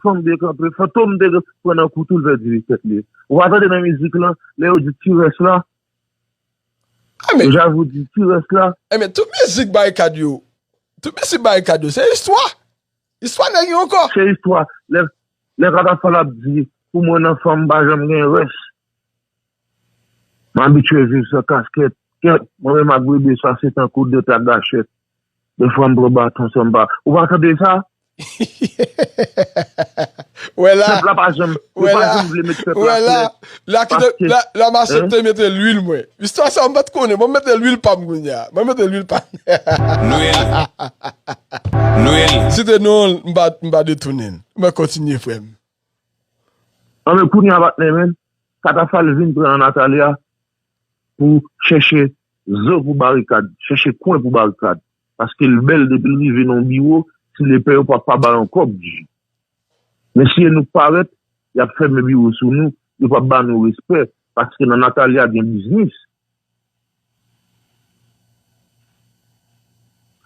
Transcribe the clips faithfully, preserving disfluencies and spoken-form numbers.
Fanm dekanpe, Fantom te pran nan kou tou, l pèdi tèt li. Ou pa tande nan mizik lan, lè yo di ti rès la, Ah, men, yo ja di ti rès la. Eh, men tout mizik Barikad yo, tout mizik Barikad yo, se istwa. Istwa nèg yo ankò. Se istwa. Lè, lè Katafal ap di, pou mwen nan fanm, m pa janm gen rès. M abitye viv san kaskèt. Kèt, mwen menm ak bebe sa, se tankou de tak gachèt. Defwa m pran baton san m pa. Ou pa tande sa? Wè la, Pèp la pa janm, yo wè pa la, janm vle met pèp wè la la, klè. la ki te, Paske, la, la m aksepte hein? Mete lwil mwen. Istwa sa m pa t konnen, mwen mete lwil pa m kounye a. Mwen mete lwil pa m. Lwil. Lwil. Si te non, m pa, m pa detounen l. Mwen kontinye, frè m. An men kounye a patnè men, Katafal vin pran Natalia pou chèche zo pou Barikad, chèche kwen pou Barikad. Paske l bèl depi l rive nan yon biwo, si l epè yo p ap pa ba l yon kòb, G. Men si e nou k parèt, y ap fèmen biwo sou nou, yo p ap ba nou respè, paske nan Natalia gen biznis.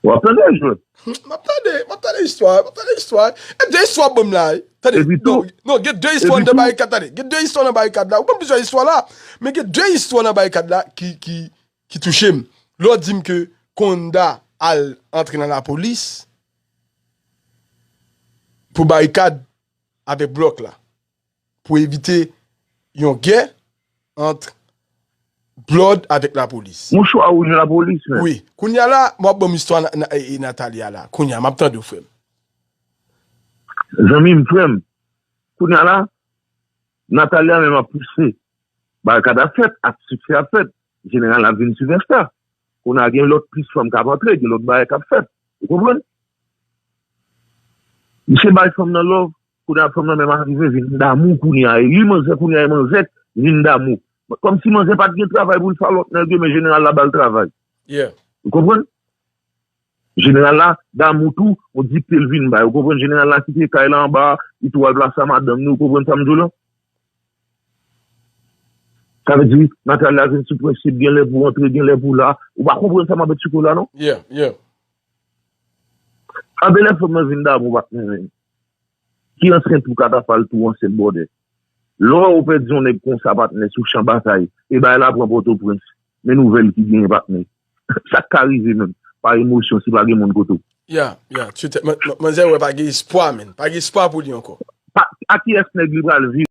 W ap tande, jwè. M ap tande, m ap tande istwa, m ap tande istwa. E de istwa ban m la, wi. Tande, Epi tou- non, non, gen de istwa epi nan tou- Barikad, tande. Gen de istwa nan Barikad la. Ou ban m plizyè istwa la, men gen de istwa nan Barikad la ki, ki, ki touche m. Lè w di m ke Konda al antre nan lapolis pou Barikad avèk Blòk la, pou evite yon gè ant Blòd avèk lapolis. Mouchwa wouj lapolis, men. Wi. Kounye a la, m ap ban m istwa Na- Na- e- e Natalia la. Kounye a, m ap tande w, frè m. Zanmi m, frè m. Kounye a la, Natalia menm ap pouse. Barikad ap fèt, ak siksè ap fèt. Jeneral ap vin sipèsta. Kounye a gen lòt plis fanm k ap antre, gen lòt bagay k ap fèt. Ou konprann? Misye bay fanm nan love, kounye a fanm nan menm arive vin damou kounye a. E li manzè kounye a, e manzè vin damou. Kòmsi manzè pa t gen travay pou l fè lòt nèg yo, men jeneral la ba l travay. Yeah. Ou konprann? Jeneral la, damou tou, on dikte l vin bay. Ou konprann? Jeneral la kite kay la anba, li tou al plase a madanm ni, ou konprann sa m di w la? Sa vle di, Natalia vin sou prensip, gen lè pou antre, gen lè pou la. Ou pa konprann sa m ap eksplike w la, non? Yeah, yeah. Anben lè fanm nan vin damou, patnè, men. Ki ansent pou Katafal tou ansent, bòdè. Lè w pèdi yon nèg konsa, patnè, sou chan batay, e bagay la pran Pòtoprens. Men nouvèl ki genyen, patnè. Sa k ka rive menm, pa emosyon, si pa gen moun kote w. Yeah, yeah. Tu te- man- man- Manzè wè pa gen espwa, men. Pa gen espwa pou li ankò. Pa, a kiyès nèg li pral viv?